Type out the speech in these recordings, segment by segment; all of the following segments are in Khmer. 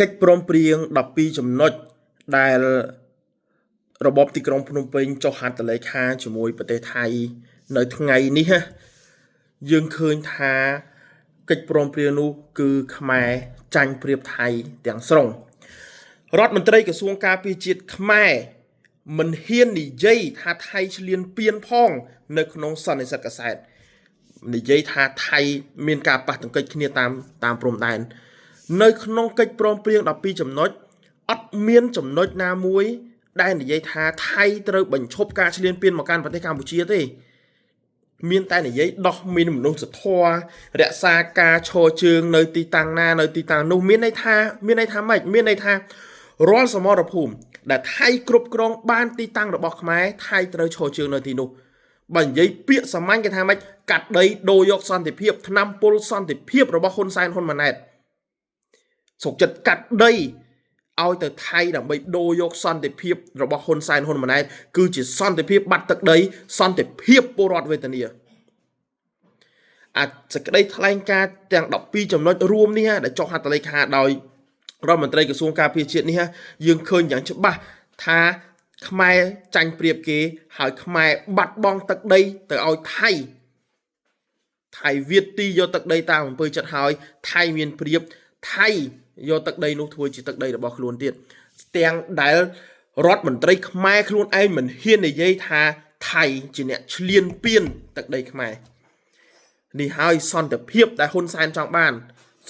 កិច្ចព្រមព្រៀង12ចំណុចដែលរបបទីក្រុងភ្នំពេញចុះហត្ថលេខាជាមួយប្រទេសថៃនៅថ្ងៃនេះណាយើងឃើញថាកិច្ចព្រមព្រៀងនោះគឺខ្មែរចាញ់ប្រៀបថៃទាំងស្រុងរដ្ឋមន្ត្រីក្រសួងការពារជាតិខ្មែរមិនហ៊ាននិយាយថាថៃឈ្លានពានផង នៅក្នុងសន្និសីទកាសែតនិយាយថាថៃមានការប៉ះទង្គិចគ្នាតាមព្រំដែននៅក្នុងកិច្ចព្រមព្រៀង12ចំណុចអត់មានចំណុចណាមួយដែលនិយាយថាថៃត្រូវបញ្ឈប់ការឈ្លានពានមកកាន់ប្រទេសកម្ពុជាទេមានតែនិយាយដោះមានមនុស្សធម៌រក្សាការឈរជើងនៅទីតាំងណានៅទីតាំងនោះមានន័យថាម៉េចមានន័យថារាល់សមរភូមិដែលថៃគ្រប់គ្រងបានទីតាំងរបស់ខ្មែរថៃត្រូវឈរជើងនៅទីនោះបើនិយាយពាក្យសាមញ្ញគេថាម៉េចកាត់ដីដូរយកសន្តិភាពថ្នាំពុលសន្តិភាពរបស់ហ៊ុនសែនហ៊ុនម៉ាណែតសុកចិត្តកាត់ដីឲ្យទៅថៃដើម្បីដូរយកសន្តិភាពរបស់ហ៊ុនសែនហ៊ុនម៉ាណែតគឺជាសន្តិភាពបាត់ទឹកដីសន្តិភាពពលរដ្ឋវេទនាអាសេចក្តីថ្លែងការណ៍ទាំង12ចំណុចរួមនេះដែលចុះហត្ថលេខាដោយរដ្ឋមន្ត្រីក្រសួងការពារជាតិនេះយើងឃើញយ៉ាងច្បាស់ថាខ្មែរចាញ់ប្រៀបគេហើយខ្មែរបាត់បង់ទឹកដីទៅឲ្យថៃថៃវាទីយកទឹកដីតាមអំពើចិត្តហើយថៃមានប្រៀបថៃយកទឹកដីនោះធ្វើជាទឹកដីរបស់ខ្លួនទៀតទាំងដែលរដ្ឋមន្ត្រីខ្មែរខ្លួនឯងមិនហ៊ាននិយាយថាថៃជាអ្នកឈ្លានពានទឹកដីខ្មែរនេះហើយសន្តិភាពដែលហ៊ុនសែនចង់បាន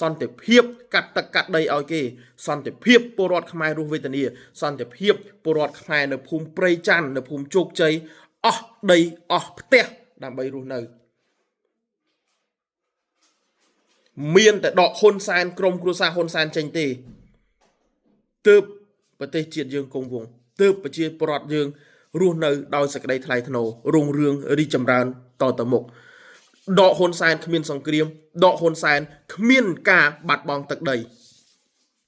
សន្តិភាពកាត់ទឹកកាត់ដីឲ្យគេសន្តិភាពពលរដ្ឋខ្មែររស់វេទនាសន្តិភាពពលរដ្ឋខ្មែរនៅភូមិព្រៃច័ន្ទនៅភូមិជោគជ័យអស់ដីអស់ផ្ទះដើម្បីរស់នៅមានតែដកហ៊ុនសែនក្រុមគ្រួសារហ៊ុនសែនចេញទេទើបប្រទេសជាតិយើងគង់វង្សទើបប្រជាពលរដ្ឋយើងរស់នៅដោយសេចក្តីថ្លៃថ្នូររុងរឿងរីកចម្រើនតទៅមុខដកហ៊ុនសែនគ្មានសង្គ្រាមដកហ៊ុនសែនគ្មានការបាត់បង់ទឹកដី